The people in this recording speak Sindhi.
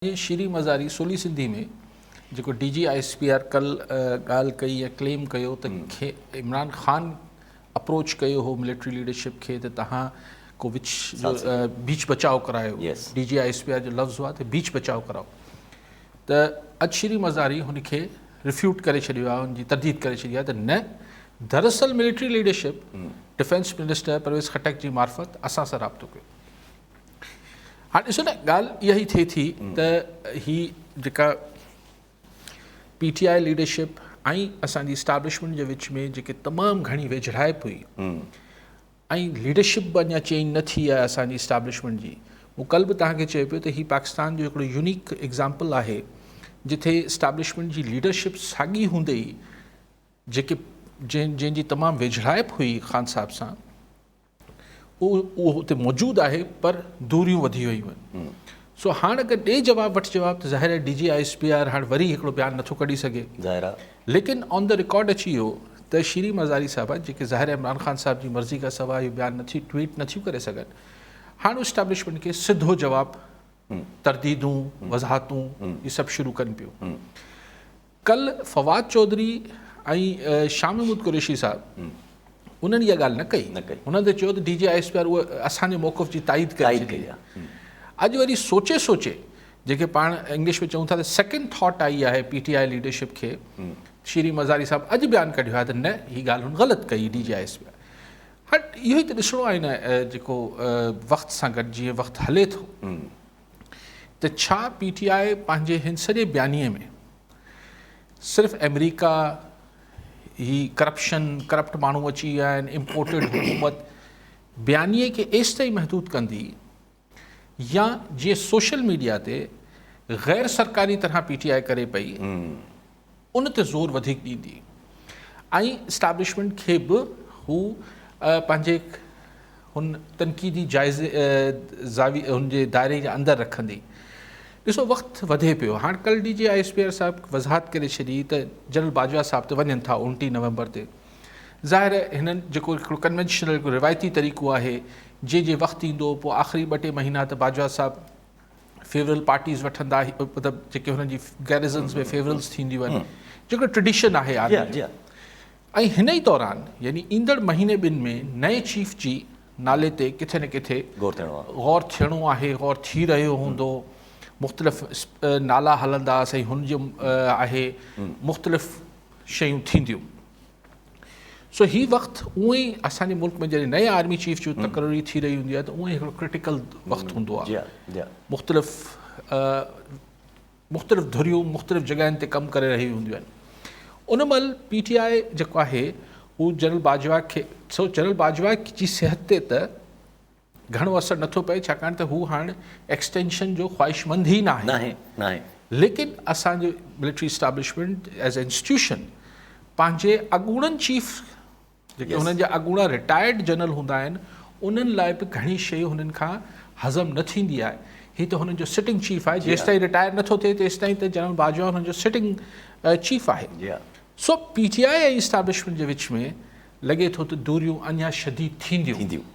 جي شيرين مزاري سولي سنڌي ۾ جيڪو D G I S P R ڪل ڳالهه ڪئي يا ڪليم ڪيو ته کي عمران خان اپروچ ڪيو هو ملٽري ليڊرشپ کي ته تهان ڪو وچ جو بيچ بچاء ڪرايو، D G I S P R جو لفظ هئا ته بيچ بچاء ڪرايو، ته اڄ شيرين مزاري هن کي ريفيوٽ ڪري ڇڏيو آهي، ان جي ترديد ڪري ڇڏي آهي ته نه، دراصل military leadership defence minister Pervez Khattak جي معرفت اسان سان رابطو ڪيو. هاڻ ڏسو نه، ڳالهه اها ئي ٿئي ٿي ته هي جيڪا پي ٽي آء ليڊرشپ ۽ اسان جي اسٽابلشمينٽ جي وچ ۾ جيڪي تمام گهڻي ويجهڙائپ هئي ۽ ليڊرشپ به اڃا چينج نه ٿي آهي اسان جي اسٽابلشمينٽ جي. مون ڪل به توهان کي چيو پيو ته هي پاڪستان جو هڪڙو يونيڪ ايگزامپل آهي جتي اسٽابلشمينٽ جي ليڊرشپ ساڳي هوندي ئي جيڪي جنهن جي تمام ويجهڙائپ هئي خان صاحب سان، اهو اتي موجود آهي پر دوريون وڌي ويون آهن. سو هاڻ اگر ڏي جواب وٺ جواب ته ظاهر آهي D G I S P R هاڻ وري هڪڙو بيان نٿو ڪڍي سگهي. ظاهر آهي. ليڪن آن the record اچي ويو ته شيرين مزاري صاحبه جيڪي ظاهر آهي عمران خان صاحب جي مرضي کان سواء اهو بيان نٿي ٽوئيٽ نٿيون ڪري سگهن، هاڻ اسٽيبلشمينٽ کي سڌو جواب، ترديدون، وضاحتون اهي سڀ شروع ڪن پيون. ڪل فواد چوڌري ۽ شاهه محمود قريشي صاحب انهن اها ڳالهه نه ڪئي، انهن ته چيو ته D G I S P R اهو اسان جي موقف جي تائيد ڪري ڇڏي آهي. اڄ وري سوچي سوچي جيڪي پاڻ انگلش ۾ چئون ٿا ته سيڪنڊ ٿاٽ آئي آهي پي ٽي آء ليڊرشپ کي، شيرين مزاري صاحب اڄ بيان ڪڍيو آهي ته نه، هي ڳالهه هن غلط ڪئي D G I S P R. هاڻ اهو ئي ته ڏسڻو آهي نه جيڪو وقت سان گڏ جيئن وقت هلي ٿو ته ڇا پي ٽي آء پنهنجي هن سڄي بيانيي ۾ صرف آمريڪا، هي ڪرپشن، ڪرپٽ ماڻهو اچي ويا آهن، امپورٽيڊ حڪومت بيانيي کي ايستائين محدود ڪندي يا جيئن سوشل ميڊيا تي غير سرڪاري طرح پي ٽي آء ڪري پئي ان تي زور وڌيڪ ڏيندي ۽ اسٽيبلشمينٽ کي به هو پنهنجي هن تنقيدي جائزي زاوي هن جي دائري جي اندر رکندي. ڏسو وقت وڌي پيو. هاڻ ڪل D G I S P R صاحب وضاحت ڪري ڇڏي ته جنرل باجوا صاحب ته وڃن ٿا 29 نومبر تي. ظاهر آهي هنن جيڪو هڪڙو ڪنوينشنل هڪڙو روايتي طريقو آهي جي جي وقت ايندو پوء آخري ٻه ٽي مهينا ته باجوا صاحب فيورل پارٽيز وٺندا، مطلب جيڪي هنن جي گيريزنز ۾ فيورلز ٿينديون آهن، جيڪو ٽريڊيشن آهي آرمي جو. ۽ هن ئي دوران يعني ايندڙ مهيني ٻن ۾ نئين چيف جي نالي تي ڪٿي نه ڪٿي غور ٿيڻو آهي، غور ٿي رهيو هوندو، مختلف نالا هلندا، سائين هن جو آهي، مختلف شيون ٿينديون. سو هي وقت اونئن ئي اسان جي ملڪ ۾ جڏهن نئين آرمي چيف جي تقرري ٿي رهي هوندي آهي ته اونئن ئي هڪڙو ڪرٽيڪل وقت هوندو آهي. مختلف مختلف ڌريون مختلف جڳهين تي ڪم ڪري رهيون هونديون آهن. ان مهل پي ٽي آء جيڪو آهي هو جنرل باجوا کي، سو جنرل باجوا جي صحت تي ته گهڻو اثر نٿو پئي ڇاڪاڻ ته هو هاڻ ايڪسٽينشن جو خواهشمند ئي ناهي، ناهي. ليڪن اسان جو military establishment as a institution پنهنجي اڳوڻن چيف جيڪي هنن جا اڳوڻا رٽائرڊ جنرل هوندا آهن انهن لاء به گهڻي شيء هنن کان هضم نه ٿيندي آهي. هي ته هنن جو سٽنگ چيف آهي، جيستائين رٽائر نٿو ٿئي تيستائين ته جنرل باجوا هنن جو سٽنگ چيف آهي. سو پي ٽي آء ۽ اسٽيبلشمينٽ جي وچ ۾ لڳي ٿو ته دوريون اڃا شديد ٿينديون.